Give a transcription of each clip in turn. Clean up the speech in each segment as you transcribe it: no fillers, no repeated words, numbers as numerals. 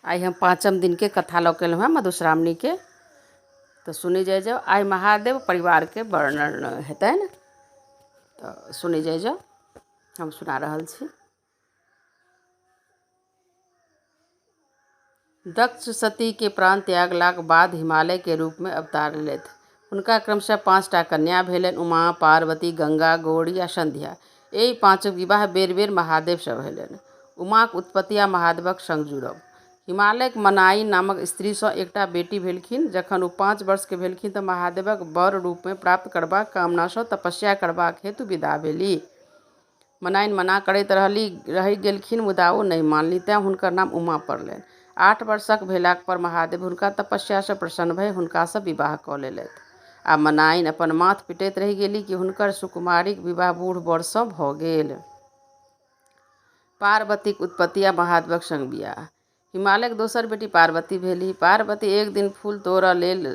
आइ हम पाँचम दिनके कथा लऽ कऽ एलहुँ हेँ मधुश्रावणीके। तऽ सुनै जाइ जाउ। आइ महादेव परिवारके वर्णन हेतनि, तऽ सुनै जाइ जाउ, हम सुना रहल छी। दक्ष सतीके प्राण त्यागलाक बाद हिमालयके रूपमे अवतार लेलथि। हुनका क्रमशः 5टा कन्या भेलनि, उमा, पार्वती, गंगा, गौरी आ संध्या। एहि पाँचोक विवाह बेर-बेर महादेवसँ भेलनि। उमाक उत्पत्ति आ महादेवक संग जुड़ब। हिमालयक मनाई नामक स्त्रीसँ एकटा बेटी भेलखिन। जखन ओ 5 वर्षके भेलखिन तऽ महादेवक वर रूपमे प्राप्त करबाक कामनासँ तपस्या करबाक हेतु विदा भेलीह। मनाइन मना करैत रहली रहि गेलखिन, मुदा ओ नहि मानली, तेँ हुनकर नाम उमा पड़लनि। 8 वर्षक भेलाक पर महादेव हुनका तपस्यासँ प्रसन्न भए हुनकासँ विवाह कऽ लेलथि। आ मनाइन अपन माथ पिटैत रहि गेली कि हुनकर सुकुमारीक विवाह बूढ़ वरसँ भऽ गेल। पार्वतीक उत्पत्ति आ महादेवक संग बियाह। हिमालयक दोसर बेटी पार्वती भेलीह। पार्वती एक दिन फूल तोड़ऽ लेल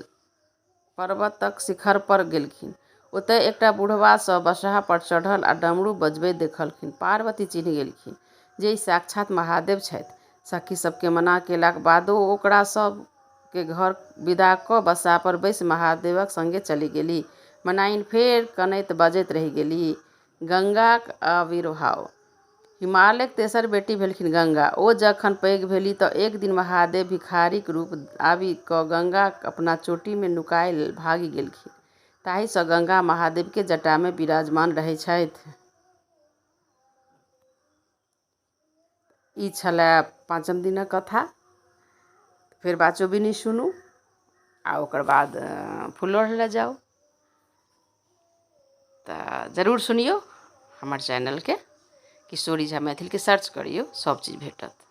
पर्वतक शिखर पर गेलखिन। ओतय एकटा बुढ़बासँ बसहा पर चढ़ल आ डमरू बजबैत देखलखिन। पार्वती चिन्हि गेलखिन जे ई साक्षात महादेव छथि। सखी सभकेँ मना केलाक बादो ओ ओकरा सभकेँ घर विदा कऽ बसहा पर बैसि महादेवक संगे चलि गेलीह। मनाइन फेर कनैत बजैत रहि गेलीह। गंगाक आविर्भाव। हिमालयक तेसर बेटी भेलखिन गंगा। ओ जखन पैघ भेली तँ एक दिन महादेव भिखारीक रूप आबि कऽ गंगाक अपना चोटीमे नुकाय भागि गेलखिन। ताहिसँ गंगा महादेवके जटामे विराजमान रहै छथि। ई छलए पाँचम दिनक कथा। फेर बाचो बिनी सुनू आ ओकर बाद फूल लोढ़य लए जाउ। तऽ जरूर सुनियौ हमर चैनलके, किशोरी झा मैथिलके सर्च करियौ, सभ चीज भेटत।